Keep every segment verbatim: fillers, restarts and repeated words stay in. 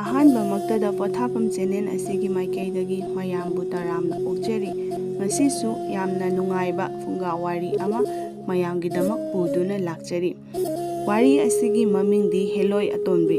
ꯑꯍꯥꯟꯕꯃꯛꯇꯗ ꯄꯣꯊꯥꯐꯝ ꯆꯦꯅꯦꯜ ꯑꯁꯤꯒꯤ ꯃꯥꯏꯀꯩꯗꯒꯤ ꯃꯌꯥꯝꯕꯨ ꯇꯔꯥꯝꯅ ꯑꯣꯛꯆꯔꯤ꯫ ꯉꯁꯤꯁꯨ ꯌꯥꯝꯅ ꯅꯨꯡꯉꯥꯏꯕ ꯐꯨꯡꯒꯥ ꯋꯥꯔꯤ ꯑꯃ ꯃꯌꯥꯝꯒꯤꯗꯃꯛ ꯄꯨꯗꯨꯅ ꯂꯥꯛꯆꯔꯤ꯫ ꯋꯥꯔꯤ ꯑꯁꯤꯒꯤ ꯃꯃꯤꯡꯗꯤ ꯍꯦꯂꯣꯏ ꯑꯇꯣꯟꯕꯤ꯫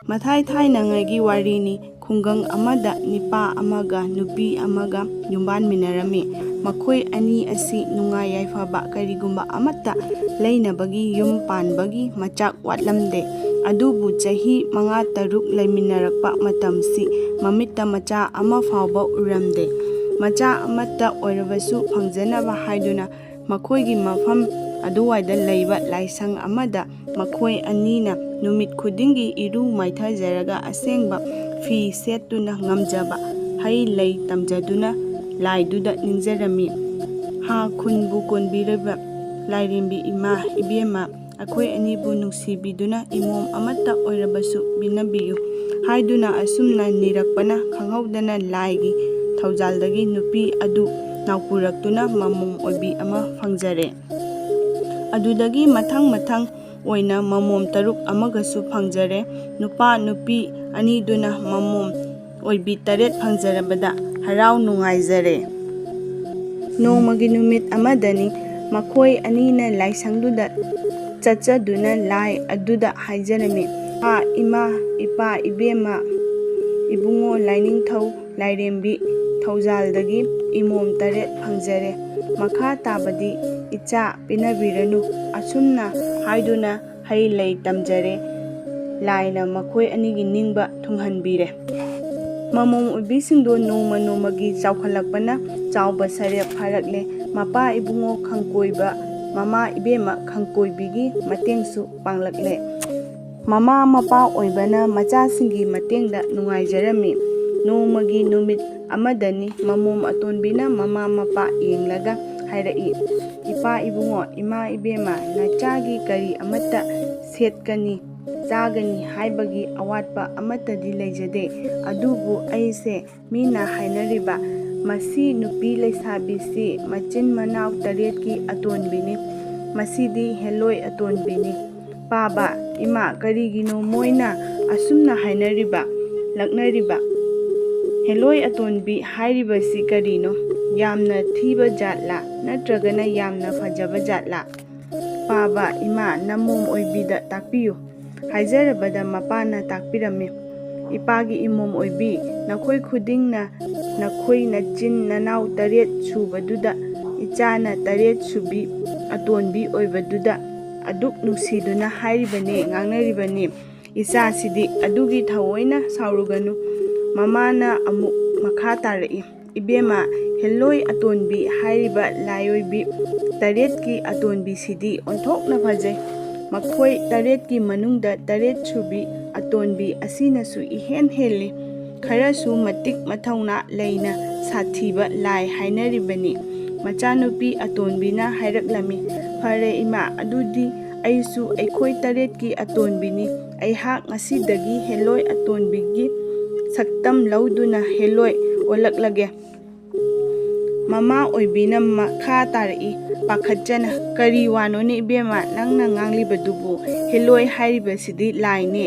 ꯃꯊꯥꯏ ꯊꯥꯏꯅꯉꯩꯒꯤ ꯋꯥꯔꯤꯅꯤ꯫ ꯈꯨꯡꯒꯪ ꯑꯃꯗ ꯅꯤꯄꯥ ꯑꯃꯒ ꯅꯨꯄꯤ ꯑꯃꯒ ꯌꯨꯝꯕꯥꯟꯃꯤꯟꯅꯔꯝꯃꯤ꯫ ꯃꯈꯣꯏ ꯑꯅꯤ ꯑꯁꯤ ꯅꯨꯡꯉꯥꯏ ꯌꯥꯏꯐꯕ ꯀꯔꯤꯒꯨꯝꯕ ꯑꯃꯠꯇ ꯂꯩꯅꯕꯒꯤ ꯌꯨꯝ ꯄꯥꯟꯕꯒꯤ ꯃꯆꯥꯛ ꯋꯥꯠꯂꯝꯗꯦ꯫ ꯑꯗꯨꯕꯨ ꯆꯍꯤ ꯃꯉꯥ ꯇꯔꯨꯛ ꯂꯩꯃꯤꯟꯅꯔꯛꯄ ꯃꯇꯝꯁꯤ ꯃꯃꯤꯠꯇ ꯃꯆꯥ ꯑꯃ ꯐꯥꯎꯕ ꯎꯔꯝꯗꯦ꯫ ꯃꯆꯥ ꯑꯃꯠꯇ ꯑꯣꯏꯔꯕꯁꯨ ꯐꯪꯖꯅꯕ ꯍꯥꯏꯗꯨꯅ ꯃꯈꯣꯏꯒꯤ ꯃꯐꯝ ꯑꯗꯨꯋꯥꯏꯗ ꯂꯩꯕ ꯂꯥꯏꯁꯪ ꯑꯃꯗ ꯃꯈꯣꯏ ꯑꯅꯤꯅ ꯅꯨꯃꯤꯠ ꯈꯨꯗꯤꯡꯒꯤ ꯏꯔꯨ ꯃꯥꯏꯊꯖꯔꯒ ꯑꯁꯦꯡꯕ ꯐꯤ ꯁꯦꯠꯇꯨꯅ ꯉꯝꯖꯕ ꯍꯩ ꯂꯩ ꯇꯝꯖꯗꯨꯅ ꯂꯥꯏꯗꯨꯗ ꯅꯤꯡꯖꯔꯝꯃꯤ꯫ ꯍꯥ ꯈꯨꯟꯕꯨ ꯀꯣꯟꯕꯤꯔꯤꯕ ꯂꯥꯏꯔꯦꯝꯕꯤ ꯏꯃꯥ ꯏꯕꯦꯝꯃ, ꯑꯩꯈꯣꯏ ꯑꯅꯤꯕꯨ ꯅꯨꯡꯁꯤꯕꯤꯗꯨꯅ ꯏꯃꯣꯝ ꯑꯃꯠꯇ ꯑꯣꯏꯔꯕꯁꯨ ꯄꯤꯅꯕꯤꯌꯨ ꯍꯥꯏꯗꯨꯅ ꯑꯁꯨꯝꯅ ꯅꯤꯔꯛꯄꯅ ꯈꯪꯍꯧꯗꯅ ꯂꯥꯏꯒꯤ ꯊꯧꯖꯥꯜꯗꯒꯤ ꯅꯨꯄꯤ ꯑꯗꯨ ꯅꯥꯎꯄꯨꯔꯛꯇꯨꯅ ꯃꯃꯣꯝ ꯑꯣꯏꯕꯤ ꯑꯃ ꯐꯪꯖꯔꯦ꯫ ꯑꯗꯨꯗꯒꯤ ꯃꯊꯪ ꯃꯊꯪ ꯑꯣꯏꯅ ꯃꯃꯣꯝ ꯇꯔꯨꯛ ꯑꯃꯒꯁꯨ ꯐꯪꯖꯔꯦ꯫ ꯅꯨꯄꯥ ꯅꯨꯄꯤ ꯑꯅꯤꯗꯨꯅ ꯃꯃꯣꯝ ꯑꯣꯏꯕꯤ ꯇꯔꯦꯠ ꯐꯪꯖꯔꯕꯗ ꯍꯔꯥꯎ ꯅꯨꯡꯉꯥꯏꯖꯔꯦ꯫ ꯅꯣꯡꯃꯒꯤ ꯅꯨꯃꯤꯠ ꯑꯃꯗꯅꯤ꯫ ꯃꯈꯣꯏ ꯑꯅꯤꯅ ꯂꯥꯏꯁꯪꯗꯨꯗ ꯆꯠꯆꯗꯨꯅ ꯂꯥꯏ ꯑꯗꯨꯗ ꯍꯥꯏꯖꯔꯝꯃꯤ, "ꯏꯃꯥ, ꯏꯃꯥ, ꯏꯄꯥ, ꯏꯕꯦꯝꯃ, ꯏꯕꯨꯡꯉꯣ ꯂꯥꯏꯅꯤꯡꯊꯧ ꯂꯥꯏꯔꯦꯝꯕꯤ ꯊꯧꯖꯥꯜꯗꯒꯤ ꯏꯃꯣꯝ ꯇꯔꯦꯠ ꯐꯪꯖꯔꯦ꯫ ꯃꯈꯥ ꯇꯥꯕꯗꯤ ꯏꯆꯥ ꯄꯤꯅꯕꯤꯔꯅꯨ" ꯑꯁꯨꯝꯅ ꯍꯥꯏꯗꯨꯅ ꯍꯩ ꯂꯩ ꯇꯝꯖꯔꯦ꯫ ꯂꯥꯏꯅ ꯃꯈꯣꯏ ꯑꯅꯤꯒꯤ ꯅꯤꯡꯕ ꯊꯨꯡꯍꯟꯕꯤꯔꯦ꯫ ꯃꯃꯣꯝ ꯑꯣꯏꯕꯤꯁꯤꯡꯗꯣ ꯅꯣꯡꯃ ꯅꯣꯡꯃꯒꯤ ꯆꯥꯎꯈꯠꯂꯛꯄꯅ ꯆꯥꯎꯕ ꯁꯔꯦꯞ ꯐꯥꯔꯛꯂꯦ꯫ ꯃꯄꯥ ꯏꯕꯨꯡꯉꯣ ꯈꯪꯀꯣꯏꯕ, ꯃꯃꯥ ꯏꯕꯦꯝꯃ ꯈꯪꯀꯣꯏꯕꯤꯒꯤ ꯃꯇꯦꯡꯁꯨ ꯄꯥꯡꯂꯛꯂꯦ꯫ ꯃꯃꯥ ꯃꯄꯥ ꯑꯣꯏꯕꯅ ꯃꯆꯥꯁꯤꯡꯒꯤ ꯃꯇꯦꯡꯗ ꯅꯨꯡꯉꯥꯏꯖꯔꯝꯃꯤ꯫ ꯅꯣꯡꯃꯒꯤ ꯅꯨꯃꯤꯠ ꯑꯃꯗꯅꯤ꯫ ꯃꯃꯣꯝ ꯑꯇꯣꯟꯕꯤꯅ ꯃꯃꯥ ꯃꯄꯥ ꯌꯦꯡꯂꯒ ꯍꯥꯏꯔꯛꯏ, "ꯏꯄꯥ ꯏꯕꯨꯡꯉꯣ, ꯏꯃꯥ ꯏꯕꯦꯝꯃ, ꯅꯆꯥꯒꯤ ꯀꯔꯤ ꯑꯃꯠꯇ ꯁꯦꯠꯀꯅꯤ, ꯆꯥꯒꯅꯤ ꯍꯥꯏꯕꯒꯤ ꯑꯋꯥꯠꯄ ꯑꯃꯠꯇꯗꯤ ꯂꯩꯖꯗꯦ꯫ ꯑꯗꯨꯕꯨ ꯑꯩꯁꯦ ꯃꯤꯅ ꯍꯥꯏꯅꯔꯤꯕ ꯃꯁꯤ ꯅꯨꯄꯤ ꯂꯩꯁꯥꯕꯤꯁꯤ ꯃꯆꯤꯟ ꯃꯅꯥꯎ ꯇꯔꯦꯠꯀꯤ ꯑꯇꯣꯟꯕꯤꯅꯤ꯫ ꯃꯁꯤꯗꯤ ꯍꯦꯂꯣꯏ ꯑꯇꯣꯟꯕꯤꯅꯤ꯫ ꯄꯥꯕ: ꯏꯃꯥ, ꯀꯔꯤꯒꯤꯅꯣ ꯃꯣꯏꯅ ꯑꯁꯨꯝꯅ ꯍꯥꯏꯅꯔꯤꯕ, ꯂꯛꯅꯔꯤꯕ? ꯍꯦꯂꯣꯏ ꯑꯇꯣꯟꯕꯤ ꯍꯥꯏꯔꯤꯕꯁꯤ ꯀꯔꯤꯅꯣ? ꯌꯥꯝꯅ ꯊꯤꯕ ꯖꯥꯠꯂꯥ, ꯅꯠꯇ꯭ꯔꯒꯅ ꯌꯥꯝꯅ ꯐꯖꯕ ꯖꯥꯠꯂꯥ? ꯄꯥꯕ: ꯏꯃꯥ, ꯅꯃꯣꯝ ꯑꯣꯏꯕꯤꯗ ꯇꯥꯛꯄꯤꯌꯨ꯫ ꯍꯥꯏꯖꯔꯕꯗ ꯃꯄꯥꯅ ꯇꯥꯛꯄꯤꯔꯝꯃꯤ, "ꯏꯄꯥꯒꯤ ꯏꯃꯣꯝ ꯑꯣꯏꯕꯤ, ꯅꯈꯣꯏ ꯈꯨꯗꯤꯡꯅ ꯅꯈꯣꯏ ꯅꯆꯤꯟ ꯅꯅꯥꯎ ꯇꯔꯦꯠ ꯁꯨꯕꯗꯨꯗ, ꯏꯆꯥꯅ ꯇꯔꯦꯠ ꯁꯨꯕꯤ ꯑꯇꯣꯟꯕꯤ ꯑꯣꯏꯕꯗꯨꯗ ꯑꯗꯨꯛ ꯅꯨꯡꯁꯤꯗꯨꯅ ꯍꯥꯏꯔꯤꯕꯅꯤ, ꯉꯥꯡꯅꯔꯤꯕꯅꯤ꯫ ꯏꯆꯥꯁꯤꯗꯤ ꯑꯗꯨꯒꯤ ꯊꯑꯣꯏꯅ ꯁꯥꯎꯔꯨꯒꯅꯨ꯫" ꯃꯃꯥꯅ ꯑꯃꯨꯛ ꯃꯈꯥ ꯇꯥꯔꯛꯏ, "ꯏꯕꯦꯝꯃ, ꯍꯦꯂꯣꯏ ꯑꯇꯣꯟꯕꯤ ꯍꯥꯏꯔꯤꯕ ꯂꯥꯏꯑꯣꯏꯕꯤ ꯇꯔꯦꯠꯀꯤ ꯑꯇꯣꯟꯕꯤꯁꯤꯗꯤ ꯑꯣꯟꯊꯣꯛꯅ ꯐꯖꯩ꯫ ꯃꯈꯣꯏ ꯇꯔꯦꯠꯀꯤ ꯃꯅꯨꯡꯗ ꯇꯔꯦꯠ ꯁꯨꯕꯤ ꯑꯇꯣꯟꯕꯤ ꯑꯁꯤꯅꯁꯨ ꯏꯍꯦꯟ ꯍꯦꯜꯂꯤ꯫ ꯈꯔꯁꯨ ꯃꯇꯤꯛ ꯃꯊꯧꯅꯥ ꯂꯩꯅ ꯁꯥꯊꯤꯕ ꯂꯥꯏ ꯍꯥꯏꯅꯔꯤꯕꯅꯤ꯫" ꯃꯆꯥꯅꯨꯄꯤ ꯑꯇꯣꯟꯕꯤꯅ ꯍꯥꯏꯔꯛꯂꯝꯃꯤ, "ꯐꯔꯦ ꯏꯃꯥ, ꯑꯗꯨꯗꯤ ꯑꯩꯁꯨ ꯑꯩꯈꯣꯏ ꯇꯔꯦꯠꯀꯤ ꯑꯇꯣꯟꯕꯤꯅꯤ꯫ ꯑꯩꯍꯥꯛ ꯉꯁꯤꯗꯒꯤ ꯍꯦꯂꯣꯏ ꯑꯇꯣꯟꯕꯤꯒꯤ ꯁꯛꯇꯝ ꯂꯧꯗꯨꯅ ꯍꯦꯂꯣꯏ ꯑꯣꯜꯂꯛꯂꯒꯦ꯫" ꯃꯃꯥ ꯑꯣꯏꯕꯤꯅ ꯃꯈꯥ ꯇꯥꯔꯛꯏ, ꯄꯥꯈꯠꯆꯅ, "ꯀꯔꯤ ꯋꯥꯅꯣꯅꯦ ꯏꯕꯦꯝꯃ ꯅꯪꯅ ꯉꯥꯡꯂꯤꯕꯗꯨꯕꯨ? ꯍꯦꯂꯣꯏ ꯍꯥꯏꯔꯤꯕꯁꯤꯗꯤ ꯂꯥꯏꯅꯦ꯫"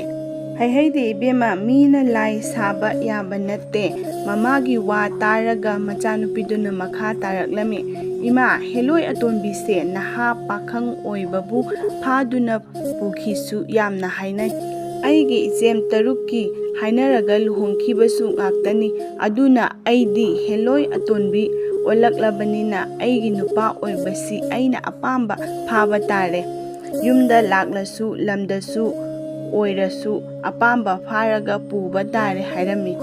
"ꯍꯩꯍꯩꯗꯦ ꯏꯕꯦꯝꯃ, ꯃꯤꯅ ꯂꯥꯏ ꯁꯥꯕ ꯌꯥꯕ ꯅꯠꯇꯦ꯫" ꯃꯃꯥꯒꯤ ꯋꯥ ꯇꯥꯔꯒ ꯃꯆꯥꯅꯨꯄꯤꯗꯨꯅ ꯃꯈꯥ ꯇꯥꯔꯛꯂꯝꯃꯤ, "ꯏꯃꯥ, ꯍꯦꯂꯣꯏ ꯑꯇꯣꯟꯕꯤꯁꯦ ꯅꯍꯥ ꯄꯥꯈꯪ ꯑꯣꯏꯕꯕꯨ ꯐꯥꯗꯨꯅ ꯄꯨꯈꯤꯁꯨ ꯌꯥꯝꯅ ꯍꯥꯏꯅꯩ꯫ ꯑꯩꯒꯤ ꯏꯆꯦꯝ ꯇꯔꯨꯛꯀꯤ ꯍꯥꯏꯅꯔꯒ ꯂꯨꯍꯣꯡꯈꯤꯕꯁꯨ ꯉꯥꯛꯇꯅꯤ꯫ ꯑꯗꯨꯅ ꯑꯩꯗꯤ ꯍꯦꯂꯣꯏ ꯑꯇꯣꯟꯕꯤ ꯑꯣꯜꯂꯛꯂꯕꯅꯤꯅ ꯑꯩꯒꯤ ꯅꯨꯄꯥ ꯑꯣꯏꯕꯁꯤ ꯑꯩꯅ ꯑꯄꯥꯝꯕ ꯐꯥꯕ ꯇꯥꯔꯦ꯫ ꯌꯨꯝꯗ ꯂꯥꯛꯂꯁꯨ ꯂꯝꯗꯁꯨ ꯑꯣꯏꯔꯁꯨ ꯑꯄꯥꯝꯕ ꯐꯥꯔꯒ ꯄꯨꯕ ꯇꯥꯔꯦ" ꯍꯥꯏꯔꯝꯃꯤ꯫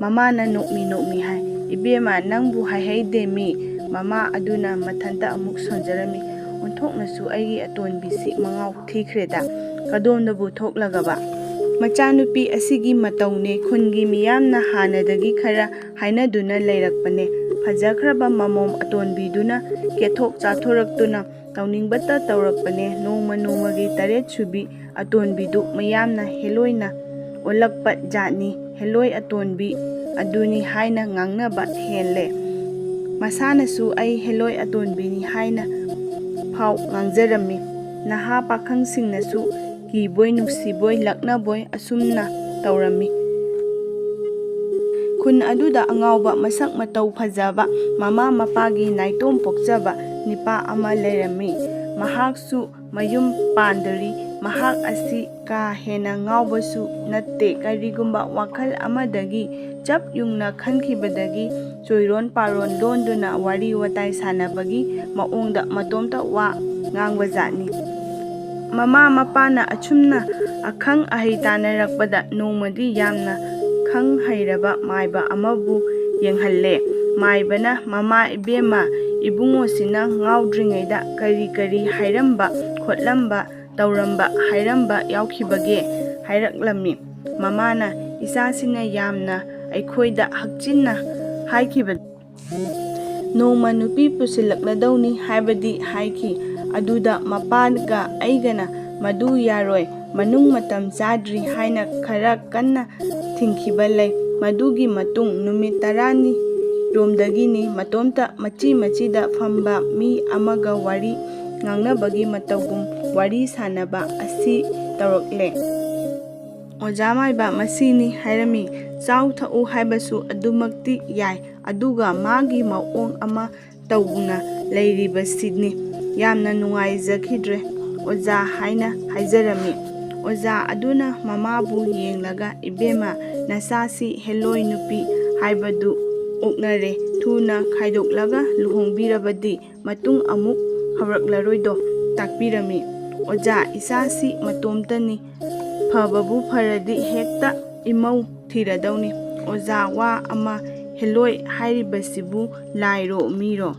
ꯃꯃꯥꯅ ꯅꯣꯛꯃꯤ ꯅꯣꯛꯃꯤ ꯍꯥꯏ, "ꯏꯕꯦꯝꯃ, ꯅꯪꯕꯨ ꯍꯥꯏꯍꯩꯗꯦ ꯃꯤ꯫" ꯃꯃꯥ ꯑꯗꯨꯅ ꯃꯊꯟꯇ ꯑꯃꯨꯛ ꯁꯣꯟꯖꯔꯝꯃꯤ, "ꯑꯣꯟꯊꯣꯛꯅꯁꯨ ꯑꯩꯒꯤ ꯑꯇꯣꯟꯕꯤꯁꯤ ꯃꯉꯥꯎ ꯊꯤꯈ꯭ꯔꯦꯗ꯫ ꯀꯗꯣꯝꯗꯕꯨ ꯊꯣꯛꯂꯒꯕ?" "ꯃꯆꯥꯅꯨꯄꯤ ꯑꯁꯤꯒꯤ ꯃꯇꯧꯅꯦ꯫ ꯈꯨꯟꯒꯤ ꯃꯤꯌꯥꯝꯅ ꯍꯥꯟꯅꯗꯒꯤ ꯈꯔ ꯍꯥꯏꯅꯗꯨꯅ ꯂꯩꯔꯛꯄꯅꯦ꯫ ꯐꯖꯈ꯭ꯔꯕ ꯃꯃꯣꯝ ꯑꯇꯣꯟꯕꯤꯗꯨꯅ ꯀꯦꯊꯣꯛ ꯆꯥꯊꯣꯔꯛꯇꯨꯅ ꯇꯧꯅꯤꯡꯕꯇ ꯇꯧꯔꯛꯄꯅꯦ꯫ ꯅꯣꯡꯃ ꯅꯣꯡꯃꯒꯤ ꯇꯔꯦꯠ ꯁꯨꯕꯤ ꯑꯇꯣꯟꯕꯤꯗꯨ ꯃꯤꯌꯥꯝꯅ ꯍꯦꯂꯣꯏꯅ ꯑꯣꯜꯂꯛꯄ ꯖꯥꯠꯅꯤ꯫ ꯍꯦꯂꯣꯏ ꯑꯇꯣꯟꯕꯤ ꯑꯗꯨꯅꯤ ꯍꯥꯏꯅ ꯉꯥꯡꯅꯕ ꯍꯦꯜꯂꯦ꯫ ꯃꯁꯥꯅꯁꯨ ꯑꯩ ꯍꯦꯂꯣꯏ ꯑꯇꯣꯟꯕꯤꯅꯤ ꯍꯥꯏꯅ ꯐꯥꯎ ꯉꯥꯡꯖꯔꯝꯃꯤ꯫ ꯅꯍꯥ ꯄꯥꯈꯪꯁꯤꯡꯅꯁꯨ ꯀꯤꯕꯣꯏ ꯅꯨꯡꯁꯤꯕꯣꯏ ꯂꯛꯅꯕꯣꯏ ꯑꯁꯨꯝꯅ ꯇꯧꯔꯝꯃꯤ꯫ ꯈꯨꯟ ꯑꯗꯨꯗ ꯑꯉꯥꯎꯕ, ꯃꯁꯛ ꯃꯇꯧ ꯐꯖꯕ, ꯃꯃꯥ ꯃꯄꯥꯒꯤ ꯅꯥꯏꯇꯣꯝ ꯄꯣꯛꯆꯕ ꯅꯤꯄꯥ ꯑꯃ ꯂꯩꯔꯝꯃꯤ꯫ ꯃꯍꯥꯛꯁꯨ ꯃꯌꯨꯝ ꯄꯥꯟꯗꯔꯤ꯫ ꯃꯍꯥꯛ ꯑꯁꯤ ꯀꯥ ꯍꯦꯟꯅ ꯉꯥꯎꯕꯁꯨ ꯅꯠꯇꯦ꯫ ꯀꯔꯤꯒꯨꯝꯕ ꯋꯥꯈꯜ ꯑꯃꯗꯒꯤ ꯆꯞ ꯌꯨꯡꯅ ꯈꯟꯈꯤꯕꯗꯒꯤ ꯆꯣꯏꯔꯣꯟ ꯄꯥꯔꯣꯟ ꯂꯣꯟꯗꯨꯅ ꯋꯥꯔꯤ ꯋꯥꯇꯥꯏ ꯁꯥꯟꯅꯕꯒꯤ ꯃꯑꯣꯡꯗ ꯃꯇꯣꯝꯇ ꯋꯥ ꯉꯥꯡꯕꯖꯥꯠꯅꯤ꯫ ꯃꯃꯥ ꯃꯄꯥꯅ ꯑꯁꯨꯝꯅ ꯑꯈꯪ ꯑꯍꯩ ꯇꯥꯟꯅꯔꯛꯄꯗ ꯅꯣꯡꯃꯗꯤ ꯌꯥꯝꯅ ꯈꯪ ꯍꯩꯔꯕ ꯃꯥꯏꯕ ꯑꯃꯕꯨ ꯌꯦꯡꯍꯜꯂꯦ꯫ ꯃꯥꯏꯕꯅ, "ꯃꯃꯥ ꯏꯕꯦꯝꯃ, ꯏꯕꯨꯡꯉꯣꯁꯤꯅ ꯉꯥꯎꯗ꯭ꯔꯤꯉꯩꯗ ꯀꯔꯤ ꯀꯔꯤ ꯍꯥꯏꯔꯝꯕ ꯈꯣꯠꯂꯝꯕ, ꯇꯧꯔꯝꯕ ꯍꯥꯏꯔꯝꯕ ꯌꯥꯎꯈꯤꯕꯒꯦ?" ꯍꯥꯏꯔꯛꯂꯝꯃꯤ꯫ ꯃꯃꯥꯅ, "ꯏꯆꯥꯁꯤꯅ ꯌꯥꯝꯅ ꯑꯩꯈꯣꯏꯗ ꯍꯛꯆꯤꯟꯅ ꯍꯥꯏꯈꯤꯕ꯫ ꯅꯣꯡꯃ ꯅꯨꯄꯤ ꯄꯨꯁꯤꯜꯂꯛꯂꯗꯧꯅꯤ ꯍꯥꯏꯕꯗꯤ ꯍꯥꯏꯈꯤ꯫ ꯑꯗꯨꯗ ꯃꯄꯥꯒ ꯑꯩꯒꯅ ꯃꯗꯨ ꯌꯥꯔꯣꯏ, ꯃꯅꯨꯡ ꯃꯇꯝ ꯆꯥꯗ꯭ꯔꯤ ꯍꯥꯏꯅ ꯈꯔ ꯀꯟꯅ ꯊꯤꯡꯈꯤꯕ ꯂꯩ꯫ ꯃꯗꯨꯒꯤ ꯃꯇꯨꯡ ꯅꯨꯃꯤꯠ ꯇꯔꯥꯅꯤ ꯔꯣꯝꯗꯒꯤꯅꯤ ꯃꯇꯣꯝꯇ ꯃꯆꯤ ꯃꯆꯤꯗ ꯐꯝꯕ ꯃꯤ ꯑꯃꯒ ꯋꯥꯔꯤ ꯉꯥꯡꯅꯕꯒꯤ ꯃꯇꯧꯒꯨꯝ ꯋꯥꯔꯤ ꯁꯥꯟꯅꯕ ꯑꯁꯤ ꯇꯧꯔꯛꯂꯦ꯫ ꯑꯣꯖꯥ ꯃꯥꯏꯕ ꯃꯁꯤꯅꯤ ꯍꯥꯏꯔꯝꯃꯤ꯫ ꯆꯥꯎ ꯊꯛꯎ ꯍꯥꯏꯕꯁꯨ ꯑꯗꯨꯃꯛꯇꯤ ꯌꯥꯏ, ꯑꯗꯨꯒ ꯃꯥꯒꯤ ꯃꯑꯣꯡ ꯑꯃ ꯇꯧꯅ ꯂꯩꯔꯤꯕꯁꯤꯅꯤ꯫ ꯌꯥꯝꯅ ꯅꯨꯡꯉꯥꯏꯖꯈꯤꯗ꯭ꯔꯦ ꯑꯣꯖꯥ" ꯍꯥꯏꯅ ꯍꯥꯏꯖꯔꯝꯃꯤ꯫ ꯑꯣꯖꯥ ꯑꯗꯨꯅ ꯃꯃꯥꯕꯨ ꯌꯦꯡꯂꯒ, "ꯏꯕꯦꯝꯃ, ꯅꯆꯥꯁꯤ ꯍꯦꯂꯣꯏ ꯅꯨꯄꯤ ꯍꯥꯏꯕꯗꯨ ꯑꯣꯛꯅꯔꯦ꯫ ꯊꯨꯅ ꯈꯥꯏꯗꯣꯛꯂꯒ ꯂꯨꯍꯣꯡꯕꯤꯔꯕꯗꯤ ꯃꯇꯨꯡ ꯑꯃꯨꯛ ꯍꯧꯔꯛꯂꯔꯣꯏꯗꯣ" ꯇꯥꯛꯄꯤꯔꯝꯃꯤ꯫ "ꯑꯣꯖꯥ, ꯏꯆꯥꯁꯤ ꯃꯇꯣꯝꯇꯅꯤ꯫ ꯐꯕꯕꯨ ꯐꯔꯗꯤ ꯍꯦꯛꯇ ꯏꯃꯧ ꯊꯤꯔꯗꯧꯅꯤ꯫ ꯑꯣꯖꯥ, ꯋꯥ ꯑꯃ, ꯍꯦꯂꯣꯏ ꯍꯥꯏꯔꯤꯕꯁꯤꯕꯨ ꯂꯥꯏꯔꯣ ꯃꯤꯔꯣ?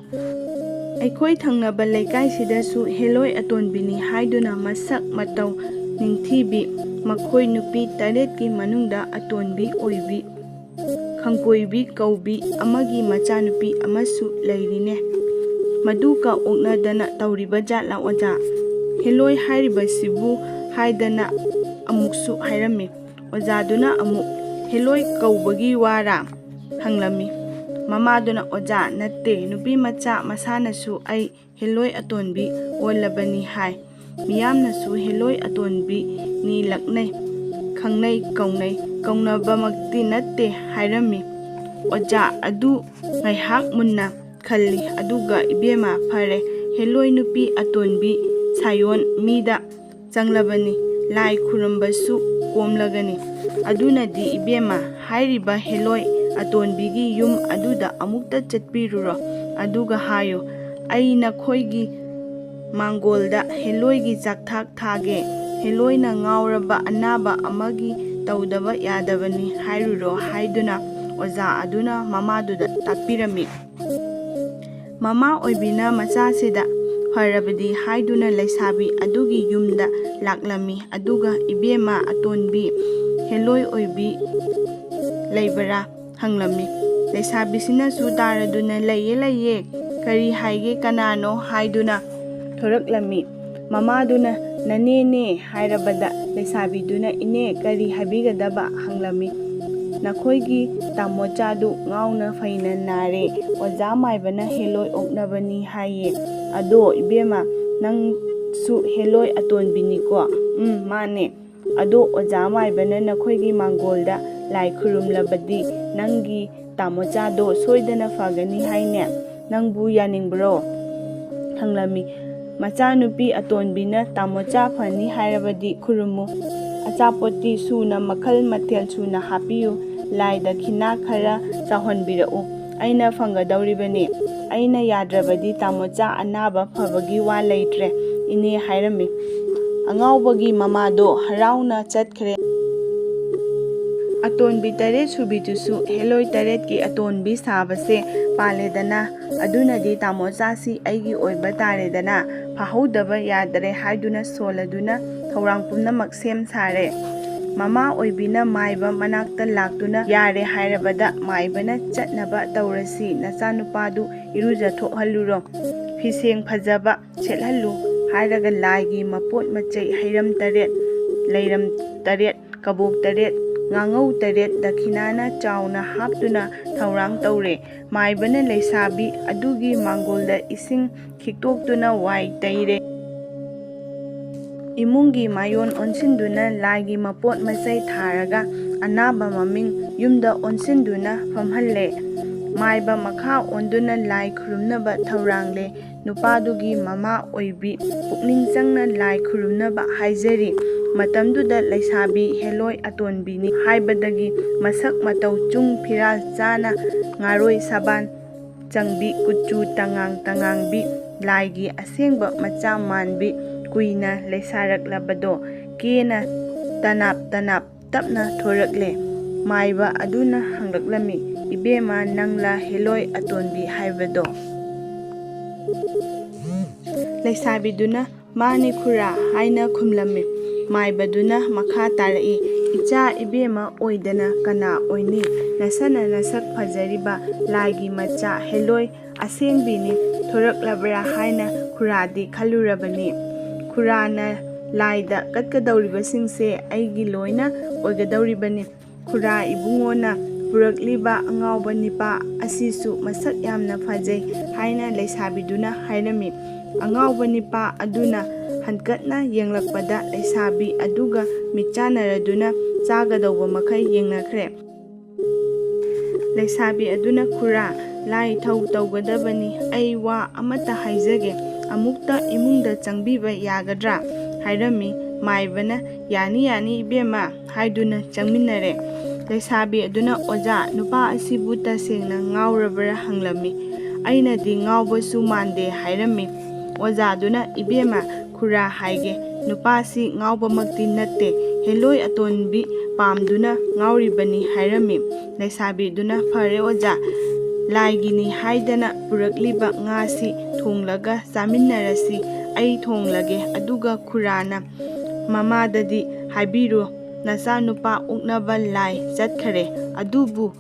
ꯑꯩꯈꯣꯏ ꯊꯪꯅꯕ ꯂꯩꯀꯥꯏꯁꯤꯗꯁꯨ ꯍꯦꯂꯣꯏ ꯑꯇꯣꯟꯕꯤꯅꯤ ꯍꯥꯏꯗꯨꯅ ꯃꯁꯛ ꯃꯇꯧ ꯅꯤꯡꯊꯤꯕꯤ, ꯃꯈꯣꯏ ꯅꯨꯄꯤ ꯇꯔꯦꯠꯀꯤ ꯃꯅꯨꯡꯗ ꯑꯇꯣꯟꯕꯤ ꯑꯣꯏꯕꯤ, ꯈꯪꯀꯣꯏꯕꯤ ꯀꯧꯕꯤ ꯑꯃꯒꯤ ꯃꯆꯥꯅꯨꯄꯤ ꯑꯃꯁꯨ ꯂꯩꯔꯤꯅꯦ꯫ ꯃꯗꯨꯒ ꯑꯣꯛꯅꯗꯅ ꯇꯧꯔꯤꯕ ꯖꯥꯠꯂꯥ ꯑꯣꯖꯥ? ꯍꯦꯂꯣꯏ ꯍꯥꯏꯔꯤꯕꯁꯤꯕꯨ" ꯍꯥꯏꯗꯅ ꯑꯃꯨꯛꯁꯨ ꯍꯥꯏꯔꯝꯃꯤ꯫ ꯑꯣꯖꯥꯗꯨꯅ ꯑꯃꯨꯛ, ꯍꯦꯂꯣꯏ ꯀꯧꯕꯒꯤ ꯋꯥꯔꯥ?" ꯍꯪꯂꯝꯃꯤ꯫ ꯃꯃꯥꯗꯨꯅ, "ꯑꯣꯖꯥ, ꯅꯠꯇꯦ, ꯅꯨꯄꯤ ꯃꯆꯥ ꯃꯁꯥꯅꯁꯨ ꯑꯩ ꯍꯦꯂꯣꯏ ꯑꯇꯣꯟꯕꯤ ꯑꯣꯜꯂꯕꯅꯤ ꯍꯥꯏ꯫ ꯃꯤꯌꯥꯝꯅꯁꯨ ꯍꯦꯂꯣꯏ ꯑꯇꯣꯟꯕꯤꯅꯤ ꯂꯛꯅꯩ, ꯈꯪꯅꯩ, ꯀꯧꯅꯩ, ꯀꯧꯅꯕꯃꯛꯇꯤ ꯅꯠꯇꯦ ꯍꯥꯏꯔꯝꯃꯤ꯫" ꯑꯣꯖꯥ ꯑꯗꯨ ꯉꯥꯏꯍꯥꯛ ꯃꯨꯟꯅ ꯈꯜꯂꯤ꯫ ꯑꯗꯨꯒ, "ꯏꯕꯦꯝꯃ, ꯐꯔꯦ, ꯍꯦꯂꯣꯏ ꯅꯨꯄꯤ ꯑꯇꯣꯟꯕꯤ ꯁꯥꯌꯣꯟ ꯃꯤꯗ ꯆꯪꯂꯕꯅꯤ, ꯂꯥꯏ ꯈꯨꯔꯨꯝꯕꯁꯨ ꯀꯣꯝꯂꯒꯅꯤ꯫ ꯑꯗꯨꯅꯗꯤ, ꯏꯕꯦꯝꯃ, ꯍꯥꯏꯔꯤꯕ ꯍꯦꯂꯣꯏ ꯑꯇꯣꯟꯕꯤꯒꯤ ꯌꯨꯝ ꯑꯗꯨꯗ ꯑꯃꯨꯛꯇ ꯆꯠꯄꯤꯔꯨꯔꯣ꯫ ꯑꯗꯨꯒ ꯍꯥꯏꯌꯨ, ꯑꯩ ꯅꯈꯣꯏꯒꯤ ꯃꯥꯡꯒꯣꯜꯗ ꯍꯦꯂꯣꯏꯒꯤ ꯆꯥꯛꯊꯥꯛ ꯊꯥꯒꯦ꯫ ꯍꯦꯂꯣꯏꯅ ꯉꯥꯎꯔꯕ ꯑꯅꯥꯕ ꯑꯃꯒꯤ ꯇꯧꯗꯕ ꯌꯥꯗꯕꯅꯤ ꯍꯥꯏꯔꯨꯔꯣ" ꯍꯥꯏꯗꯨꯅ ꯑꯣꯖꯥ ꯑꯗꯨꯅ ꯃꯃꯥꯗꯨꯗ ꯇꯥꯛꯄꯤꯔꯝꯃꯤ꯫ ꯃꯃꯥ ꯑꯣꯏꯕꯤꯅ ꯃꯆꯥꯁꯤꯗ "ꯐꯔꯕꯗꯤ" ꯍꯥꯏꯗꯨꯅ ꯂꯩꯁꯥꯕꯤ ꯑꯗꯨꯒꯤ ꯌꯨꯝꯗ ꯂꯥꯛꯂꯝꯃꯤ꯫ ꯑꯗꯨꯒ, "ꯏꯕꯦꯝꯃ ꯑꯇꯣꯟꯕꯤ, ꯍꯦꯂꯣꯏ ꯑꯣꯏꯕꯤ ꯂꯩꯕꯔꯥ?" ꯍꯪꯂꯝꯃꯤ꯫ ꯂꯩꯁꯥꯕꯤꯁꯤꯅꯁꯨ ꯇꯥꯔꯗꯨꯅ, "ꯂꯩꯌꯦ, ꯂꯩꯌꯦ, ꯀꯔꯤ ꯍꯥꯏꯒꯦ, ꯀꯅꯥꯅꯣ?" ꯍꯥꯏꯗꯨꯅ ꯊꯣꯔꯛꯂꯝꯃꯤ꯫ ꯃꯃꯥꯗꯨꯅ, "ꯅꯅꯦꯅꯦ" ꯍꯥꯏꯔꯕꯗ, ꯂꯩꯁꯥꯕꯤꯗꯨꯅ, "ꯏꯅꯦ, ꯀꯔꯤ ꯍꯥꯏꯕꯤꯒꯗꯕ?" ꯍꯪꯂꯝꯃꯤ꯫ "ꯅꯈꯣꯏꯒꯤ ꯇꯥꯃꯣꯆꯥꯗꯨ ꯉꯥꯎꯅ ꯐꯩꯅ ꯅꯥꯔꯦ, ꯑꯣꯖꯥ ꯃꯥꯏꯕꯅ ꯍꯦꯂꯣꯏ ꯑꯣꯛꯅꯕꯅꯤ ꯍꯥꯏꯌꯦ꯫ ꯑꯗꯣ, ꯏꯕꯦꯝꯃ, ꯅꯪꯁꯨ ꯍꯦꯂꯣꯏ ꯑꯇꯣꯟꯕꯤꯅꯤꯀꯣ?" "ꯎꯝ, ꯃꯥꯅꯦ꯫" "ꯑꯗꯣ, ꯑꯣꯖꯥ ꯃꯥꯏꯕꯅ ꯅꯈꯣꯏꯒꯤ ꯃꯥꯡꯒꯣꯜꯗ ꯂꯥꯏ ꯈꯨꯔꯨꯝꯂꯕꯗꯤ ꯅꯪꯒꯤ ꯇꯥꯃꯣꯆꯥꯗꯣ ꯁꯣꯏꯗꯅ ꯐꯒꯅꯤ ꯍꯥꯏꯅꯦ꯫ ꯅꯪꯕꯨ ꯌꯥꯅꯤꯡꯕ꯭ꯔꯣ?" ꯍꯪꯂꯝꯃꯤ꯫ "ꯃꯆꯥꯅꯨꯄꯤ ꯑꯇꯣꯟꯕꯤꯅ ꯇꯥꯃꯣꯆꯥ ꯐꯅꯤ ꯍꯥꯏꯔꯕꯗꯤ ꯈꯨꯔꯨꯝꯃꯨ꯫ ꯑꯆꯥꯄꯣꯠꯇꯤ ꯁꯨꯅ ꯃꯈꯜ ꯃꯊꯦꯜ ꯁꯨꯅ ꯍꯥꯞꯄꯤꯌꯨ꯫ ꯂꯥꯏ ꯗꯈꯤꯅꯥ ꯈꯔ ꯆꯥꯎꯍꯟꯕꯤꯔꯛꯎ꯫ ꯑꯩꯅ ꯐꯪꯒꯗꯧꯔꯤꯕꯅꯤ꯫ ꯑꯩꯅ ꯌꯥꯗ꯭ꯔꯕꯗꯤ ꯇꯥꯃꯣꯆꯥ ꯑꯅꯥꯕ ꯐꯕꯒꯤ ꯋꯥ ꯂꯩꯇ꯭ꯔꯦ, ꯏꯅꯦ" ꯍꯥꯏꯔꯝꯃꯤ꯫ ꯑꯉꯥꯎꯕꯒꯤ ꯃꯃꯥꯗꯣ ꯍꯔꯥꯎꯅ ꯆꯠꯈ꯭ꯔꯦ꯫ ꯑꯇꯣꯟꯕꯤ ꯇꯔꯦꯠ ꯁꯨꯕꯤꯗꯨꯁꯨ ꯍꯦꯂꯣꯏ ꯇꯔꯦꯠꯀꯤ ꯑꯇꯣꯟꯕꯤ ꯁꯥꯕꯁꯦ ꯄꯥꯜꯂꯦꯗꯅ, ꯑꯗꯨꯅꯗꯤ ꯇꯥꯃꯣꯆꯥꯁꯤ ꯑꯩꯒꯤ ꯑꯣꯏꯕ ꯇꯥꯔꯦꯗꯅ, ꯐꯥꯍꯧꯗꯕ ꯌꯥꯗ꯭ꯔꯦ ꯍꯥꯏꯗꯨꯅ ꯁꯣꯜꯂꯗꯨꯅ ꯊꯧꯔꯥꯡ ꯄꯨꯝꯅꯃꯛ ꯁꯦꯝ ꯁꯥꯔꯦ꯫ ꯃꯃꯥ ꯑꯣꯏꯕꯤꯅ ꯃꯥꯏꯕ ꯃꯅꯥꯛꯇ ꯂꯥꯛꯇꯨꯅ, "ꯌꯥꯔꯦ ꯍꯥꯏꯔꯕꯗ ꯃꯥꯏꯕꯅ ꯆꯠꯅꯕ ꯇꯧꯔꯁꯤ, ꯅꯆꯥꯅꯨꯄꯥꯗꯨ ꯏꯔꯨꯖꯊꯣꯛꯍꯜꯂꯨꯔꯣ, ꯐꯤꯁꯦꯡ ꯐꯖꯕ ꯁꯦꯠꯍꯜꯂꯨ" ꯍꯥꯏꯔꯒ ꯂꯥꯏꯒꯤ ꯃꯄꯣꯠ ꯃꯆꯩ, ꯍꯩꯔꯝ ꯇꯔꯦꯠ, ꯂꯩꯔꯝ ꯇꯔꯦꯠ, ꯀꯕꯣꯛ ꯇꯔꯦꯠ, ꯉꯥꯉꯧ ꯇꯔꯦꯠ ꯗꯈꯤꯅꯥꯅ ꯆꯥꯎꯅ ꯍꯥꯞꯇꯨꯅ ꯊꯧꯔꯥꯡ ꯇꯧꯔꯦ꯫ ꯃꯥꯏꯕꯅ ꯂꯩꯁꯥꯕꯤ ꯑꯗꯨꯒꯤ ꯃꯥꯡꯒꯣꯜꯗ ꯏꯁꯤꯡ ꯈꯤꯛꯇꯣꯛꯇꯨꯅ ꯋꯥꯏ ꯇꯩꯔꯦ꯫ ꯏꯃꯨꯡꯒꯤ ꯃꯥꯏꯑꯣꯟ ꯑꯣꯟꯁꯤꯟꯗꯨꯅ ꯂꯥꯏꯒꯤ ꯃꯄꯣꯠ ꯃꯆꯩ ꯊꯥꯔꯒ ꯑꯅꯥꯕ ꯃꯃꯤꯡ ꯌꯨꯝꯗ ꯑꯣꯟꯁꯤꯟꯗꯨꯅ ꯐꯝꯍꯜꯂꯦ꯫ ꯃꯥꯏꯕ ꯃꯈꯥ ꯑꯣꯟꯗꯨꯅ ꯂꯥꯏ ꯈꯨꯔꯨꯝꯅꯕ ꯊꯧꯔꯥꯡꯂꯦ꯫ ꯅꯨꯄꯥꯗꯨꯒꯤ ꯃꯃꯥ ꯑꯣꯏꯕꯤ ꯄꯨꯛꯅꯤꯡ ꯆꯪꯅ ꯂꯥꯏ ꯈꯨꯔꯨꯝꯅꯕ ꯍꯥꯏꯖꯔꯤ꯫ ꯃꯇꯝꯗꯨꯗ ꯂꯩꯁꯥꯕꯤ ꯍꯦꯂꯣꯏ ꯑꯇꯣꯟꯕꯤꯅꯤ ꯍꯥꯏꯕꯗꯒꯤ ꯃꯁꯛ ꯃꯇꯧ ꯆꯨꯡ ꯐꯤꯔꯥꯜ ꯆꯥꯅ ꯉꯥꯔꯣꯏ ꯁꯥꯕꯥꯟ ꯆꯪꯕꯤ, ꯀꯨꯆꯨ ꯇꯉꯥꯡ ꯇꯉꯥꯡꯕꯤ, ꯂꯥꯏꯒꯤ ꯑꯁꯦꯡꯕ ꯃꯆꯥ ꯃꯥꯟꯕꯤ, ꯀꯨꯏꯅ ꯂꯩꯁꯥꯔꯛꯂꯕꯗꯣ ꯀꯦꯅ ꯇꯅꯥꯞ ꯇꯅꯥꯞ ꯇꯞꯅ ꯊꯣꯔꯛꯂꯦ꯫ ꯃꯥꯏꯕ ꯑꯗꯨꯅ ꯍꯪꯂꯛꯂꯝꯃꯤ, "ꯏꯕꯦꯝꯃ, ꯅꯪꯂꯥ ꯍꯦꯂꯣꯏ ꯑꯇꯣꯟꯕꯤ ꯍꯥꯏꯕꯗꯣ?" ꯂꯩꯁꯥꯕꯤꯗꯨꯅ, "ꯃꯥꯅꯤ ꯈꯨꯔꯥ" ꯍꯥꯏꯅ ꯈꯨꯝꯂꯝꯃꯤ꯫ ꯃꯥꯏꯕꯗꯨꯅ ꯃꯈꯥ ꯇꯥꯔꯛꯏ, "ꯏꯆꯥ ꯏꯕꯦꯝꯃ ꯑꯣꯏꯗꯅ ꯀꯅꯥ ꯑꯣꯏꯅꯤ? ꯅꯁꯅ ꯅꯁꯛ ꯐꯖꯔꯤꯕ ꯂꯥꯏꯒꯤ ꯃꯆꯥ ꯍꯦꯂꯣꯏ ꯑꯁꯦꯡꯕꯤꯅꯤ꯫ ꯊꯣꯔꯛꯂꯕ꯭ꯔꯥ ꯍꯥꯏꯅ ꯈꯨꯔꯥꯗꯤ ꯈꯜꯂꯨꯔꯕꯅꯤ꯫ ꯈꯨꯔꯥꯅ ꯂꯥꯏꯗ ꯀꯠꯀꯗꯧꯔꯤꯕꯁꯤꯡꯁꯦ ꯑꯩꯒꯤ ꯂꯣꯏꯅ ꯑꯣꯏꯒꯗꯧꯔꯤꯕꯅꯤ꯫ ꯈꯨꯔꯥ ꯏꯕꯨꯡꯉꯣꯅ ꯄꯨꯔꯛꯂꯤꯕ ꯑꯉꯥꯎꯕ ꯅꯤꯄꯥ ꯑꯁꯤꯁꯨ ꯃꯁꯛ ꯌꯥꯝꯅ ꯐꯖꯩ" ꯍꯥꯏꯅ ꯂꯩꯁꯥꯕꯤꯗꯨꯅ ꯍꯥꯏꯔꯝꯃꯤ꯫ ꯑꯉꯥꯎꯕ ꯅꯤꯄꯥ ꯑꯗꯨꯅ ꯍꯟꯀꯠꯅ ꯌꯦꯡꯂꯛꯄꯗ ꯂꯩꯁꯥꯕꯤ ꯑꯗꯨꯒ ꯃꯤꯠꯆꯥꯟꯅꯔꯗꯨꯅ ꯆꯥꯒꯗꯧꯕ ꯃꯈꯩ ꯌꯦꯡꯅꯈ꯭ꯔꯦ꯫ ꯂꯩꯁꯥꯕꯤ ꯑꯗꯨꯅ, "ꯈꯨꯔꯥ, ꯂꯥꯏ ꯊꯧ ꯇꯧꯒꯗꯕꯅꯤ꯫ ꯑꯩ ꯋꯥ ꯑꯃꯠꯇ ꯍꯥꯏꯖꯒꯦ꯫ ꯑꯃꯨꯛꯇ ꯏꯃꯨꯡꯗ ꯆꯪꯕꯤꯕ ꯌꯥꯒꯗ꯭ꯔꯥ?" ꯍꯥꯏꯔꯝꯃꯤ꯫ ꯃꯥꯏꯕꯅ, "ꯌꯥꯅꯤ, ꯌꯥꯅꯤ, ꯏꯕꯦꯝꯃ" ꯍꯥꯏꯗꯨꯅ ꯆꯪꯃꯤꯟꯅꯔꯦ꯫ ꯂꯩꯁꯥꯕꯤ ꯑꯗꯨꯅ, "ꯑꯣꯖꯥ, ꯅꯨꯄꯥ ꯑꯁꯤꯕꯨ ꯇꯁꯦꯡꯅ ꯉꯥꯎꯔꯕ꯭ꯔꯥ?" ꯍꯪꯂꯝꯃꯤ꯫ ꯑꯩꯅꯗꯤ ꯉꯥꯎꯕꯁꯨ ꯃꯥꯟꯗꯦ ꯍꯥꯏꯔꯝꯃꯤ꯫ ꯑꯣꯖꯥꯗꯨꯅ, "ꯏꯕꯦꯝꯃ, ꯈꯨꯔꯥ ꯍꯥꯏꯒꯦ, ꯅꯨꯄꯥꯁꯤ ꯉꯥꯎꯕꯃꯛꯇꯤ ꯅꯠꯇꯦ, ꯍꯦꯂꯣꯏ ꯑꯇꯣꯟꯕꯤ ꯄꯥꯝꯗꯨꯅ ꯉꯥꯎꯔꯤꯕꯅꯤ" ꯍꯥꯏꯔꯝꯃꯤ꯫ ꯂꯩꯁꯥꯕꯤꯗꯨꯅ, "ꯐꯔꯦ ꯑꯣꯖꯥ, ꯂꯥꯏꯒꯤꯅꯤ ꯍꯥꯏꯗꯅ ꯄꯨꯔꯛꯂꯤꯕ ꯉꯥꯁꯤ ꯊꯣꯡꯂꯒ ꯆꯥꯃꯤꯟꯅꯔꯁꯤ꯫ ꯑꯩ ꯊꯣꯡꯂꯒꯦ, ꯑꯗꯨꯒ ꯈꯨꯔꯥꯅ ꯃꯃꯥꯗꯗꯤ ꯍꯥꯏꯕꯤꯔꯨ, ꯅꯆꯥꯅꯨꯄꯥ ꯑꯣꯛꯅꯕ ꯂꯥꯏ ꯆꯠꯈꯔꯦ, ꯑꯗꯨꯕꯨ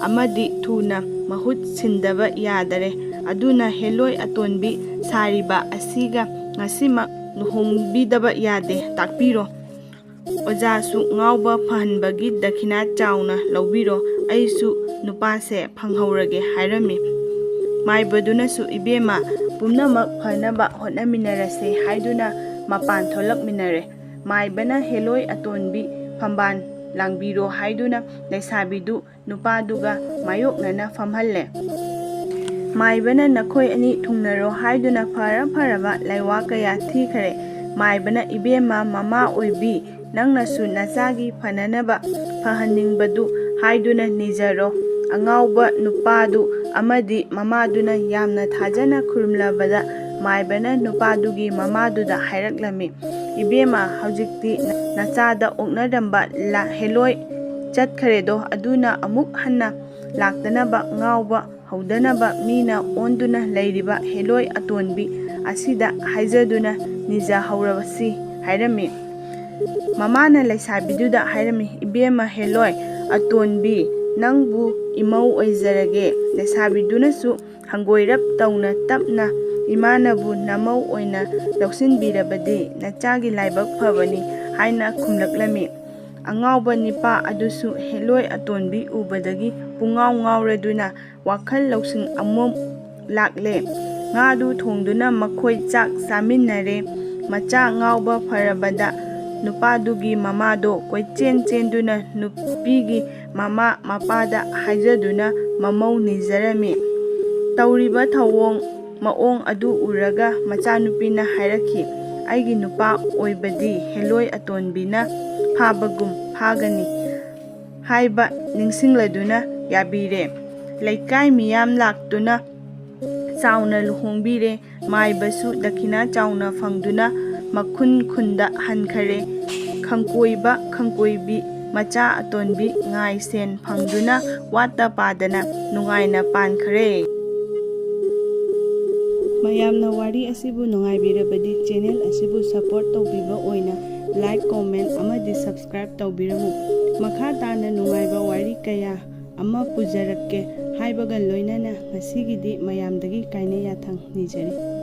ꯑꯃꯗꯤ ꯊꯨꯅ ꯃꯍꯨꯠ ꯁꯤꯟꯗꯕ ꯌꯥꯗꯔꯦ꯫ ꯑꯗꯨꯅ ꯍꯦꯂꯣꯏ ꯑꯇꯣꯟꯕꯤ ꯁꯥꯔꯤꯕ ꯑꯁꯤꯒ ꯉꯁꯤꯃꯛ ꯂꯨꯍꯣꯡꯕꯤꯗꯕ ꯌꯥꯗꯦ꯫ ꯇꯥꯛꯄꯤꯔꯣ"꯫ ꯑꯣꯖꯥꯁꯨ ꯉꯥꯎꯕ ꯐꯍꯟꯕꯒꯤ ꯗꯈꯤꯅꯥ ꯆꯥꯎꯅ ꯂꯧꯕꯤꯔꯣ, ꯑꯩꯁꯨ ꯅꯨꯄꯥꯁꯦ ꯐꯪꯍꯧꯔꯒꯦ" ꯍꯥꯏꯔꯝꯃꯤ꯫ ꯃꯥꯏꯕꯗꯨꯅꯁꯨ, "ꯏꯕꯦꯝꯃ, ꯄꯨꯝꯅꯃꯛ ꯐꯅꯕ ꯍꯣꯠꯅꯃꯤꯟꯅꯔꯁꯦ" ꯍꯥꯏꯗꯨꯅ ꯃꯄꯥꯟ ꯊꯣꯛꯂꯛꯃꯤꯟꯅꯔꯦ꯫ ꯃꯥꯏꯕꯅ ꯍꯦꯂꯣꯏ ꯑꯇꯣꯟꯕꯤ ꯐꯝꯕꯥꯜ ꯂꯥꯡꯕꯤꯔꯣ ꯍꯥꯏꯗꯨꯅ ꯂꯩꯁꯥꯕꯤꯗꯨ ꯅꯨꯄꯥꯗꯨꯒ ꯃꯥꯌꯣꯛꯅꯅ ꯐꯝꯍꯜꯂꯦ꯫ ꯃꯥꯏꯕꯅ "ꯅꯈꯣꯏ ꯑꯅꯤ ꯊꯨꯡꯅꯔꯣ" ꯍꯥꯏꯗꯨꯅ ꯐꯔ ꯐꯔꯕ ꯂꯩꯋꯥ ꯀꯌꯥ ꯊꯤꯈꯔꯦ꯫ ꯃꯥꯏꯕꯅ, "ꯏꯕꯦꯝꯃ, ꯃꯃꯥ ꯑꯣꯏꯕꯤ, ꯅꯪꯅꯁꯨ ꯅꯆꯥꯒꯤ ꯐꯅꯅꯕ ꯐꯍꯟꯅꯤꯡꯕꯗꯨ ꯍꯥꯏꯗꯨꯅ ꯅꯤꯖꯔꯣ"꯫ ꯑꯉꯥꯎꯕ ꯅꯨꯄꯥꯗꯨ ꯑꯃꯗꯤ ꯃꯃꯥꯗꯨꯅ ꯌꯥꯝꯅ ꯊꯥꯖꯅ ꯈꯨꯔꯨꯝꯂꯕꯗ ꯃꯥꯏꯕꯅ ꯅꯨꯄꯥꯗꯨꯒꯤ ꯃꯃꯥꯗꯨꯗ ꯍꯥꯏꯔꯛꯂꯝꯃꯤ, "ꯏꯕꯦꯝꯃ, ꯍꯧꯖꯤꯛꯇꯤ ꯅꯆꯥꯗ ꯑꯣꯛꯅꯔꯝꯕ ꯂꯥ-, ꯍꯦꯂꯣꯏ ꯆꯠꯈꯔꯦꯗꯣ, ꯑꯗꯨꯅ ꯑꯃꯨꯛ ꯍꯟꯅ ꯂꯥꯛꯇꯅꯕ, ꯉꯥꯎꯕ ꯍꯧꯗꯅꯕ ꯃꯤꯅ ꯑꯣꯟꯗꯨꯅ ꯂꯩꯔꯤꯕ ꯍꯦꯂꯣꯏ ꯑꯇꯣꯟꯕꯤ ꯑꯁꯤꯗ ꯍꯥꯏꯖꯗꯨꯅ ꯅꯤꯖꯍꯧꯔꯕꯁꯤ" ꯍꯥꯏꯔꯝꯃꯤ꯫ ꯃꯃꯥꯅ ꯂꯩꯁꯥꯕꯤꯗꯨꯗ ꯍꯥꯏꯔꯝꯃꯤ, "ꯏꯕꯦꯝꯃ ꯍꯦꯂꯣꯏ ꯑꯇꯣꯟꯕꯤ, ꯅꯪꯕꯨ ꯏꯃꯧ ꯑꯣꯏꯖꯔꯒꯦ"꯫ ꯂꯩꯁꯥꯕꯤꯗꯨꯅꯁꯨ ꯍꯪꯒꯣꯏꯔꯞ ꯇꯧꯅ ꯇꯞꯅ, "ꯏꯃꯥꯅꯕꯨ ꯅꯃꯧ ꯑꯣꯏꯅ ꯂꯧꯁꯤꯟꯕꯤꯔꯕꯗꯤ ꯅꯆꯥꯒꯤ ꯂꯥꯏꯕꯛ ꯐꯕꯅꯤ" ꯍꯥꯏꯅ ꯈꯨꯝꯂꯛꯂꯝꯃꯤ꯫ ꯑꯉꯥꯎꯕ ꯅꯤꯄꯥ ꯑꯗꯨꯁꯨ ꯍꯦꯂꯣꯏ ꯑꯇꯣꯟꯕꯤ ꯎꯕꯗꯒꯤ ꯄꯨꯡꯉꯥꯎ ꯉꯥꯎꯔꯗꯨꯅ ꯋꯥꯈꯜ ꯂꯧꯁꯤꯡ ꯑꯃꯨꯛ ꯂꯥꯛꯂꯦ꯫ ꯉꯥꯗꯨ ꯊꯣꯡꯗꯨꯅ ꯃꯈꯣꯏ ꯆꯥꯛ ꯆꯥꯃꯤꯟꯅꯔꯦ꯫ ꯃꯆꯥ ꯉꯥꯎꯕ ꯐꯔꯕꯗ ꯅꯨꯄꯥꯗꯨꯒꯤ ꯃꯃꯥꯗꯣ ꯀꯣꯏꯆꯦꯟ ꯆꯦꯟꯗꯨꯅ ꯅꯨꯄꯤꯒꯤ ꯃꯃꯥ ꯃꯄꯥꯗ ꯍꯥꯏꯖꯗꯨꯅ ꯃꯃꯧ ꯅꯤꯖꯔꯝꯃꯤ꯫ ꯇꯧꯔꯤꯕ ꯊꯧꯑꯣꯡ ꯃꯑꯣꯡ ꯑꯗꯨ ꯎꯔꯒ ꯃꯆꯥꯅꯨꯄꯤꯅ ꯍꯥꯏꯔꯛꯈꯤ, "ꯑꯩꯒꯤ ꯅꯨꯄꯥ ꯑꯣꯏꯕꯗꯤ ꯍꯦꯂꯣꯏ ꯑꯇꯣꯟꯕꯤꯅ ꯐꯥꯕꯒꯨꯝ ꯐꯥꯒꯅꯤ" ꯍꯥꯏꯕ ꯅꯤꯡꯁꯤꯡꯂꯗꯨꯅ ꯌꯥꯕꯤꯔꯦ꯫ ꯂꯩꯀꯥꯏ ꯃꯤꯌꯥꯝ ꯂꯥꯛꯇꯨꯅ ꯆꯥꯎꯅ ꯂꯨꯍꯣꯡꯕꯤꯔꯦ꯫ ꯃꯥꯏꯕꯁꯨ ꯗꯈꯤꯅꯥ ꯆꯥꯎꯅ ꯐꯪꯗꯨꯅ ꯃꯈꯨꯟ ꯈꯨꯟꯗ ꯍꯟꯈꯔꯦ꯫ ꯈꯪꯀꯣꯏꯕ ꯈꯪꯀꯣꯏꯕꯤ ꯃꯆꯥ ꯑꯇꯣꯟꯕꯤ ꯉꯥꯏ ꯁꯦꯟ ꯐꯪꯗꯨꯅ ꯋꯥꯠꯇ ꯄꯥꯗꯅ ꯅꯨꯡꯉꯥꯏꯅ ꯄꯥꯟꯈꯔꯦ꯫ ꯃꯌꯥꯝꯅ ꯋꯥꯔꯤ ꯑꯁꯤꯕꯨ ꯅꯨꯡꯉꯥꯏꯕꯤꯔꯕꯗꯤ channel ꯑꯁꯤꯕꯨ support ꯇꯧꯕꯤꯕ ꯑꯣꯏꯅ like, comment ꯑꯃꯗꯤ subscribe ꯇꯧꯕꯤꯔꯝꯃꯨ꯫ ꯃꯈꯥ ꯇꯥꯅ ꯅꯨꯡꯉꯥꯏꯕ ꯋꯥꯔꯤ ꯀꯌꯥ ꯑꯃ ꯄꯨꯖꯔꯛꯀꯦ ꯍꯥꯏꯕꯒ ꯂꯣꯏꯅꯅ ꯉꯁꯤꯒꯤꯗꯤ ꯃꯌꯥꯝꯗꯒꯤ ꯀꯥꯏꯅ ꯌꯥꯊꯪ ꯅꯤꯖꯔꯤ꯫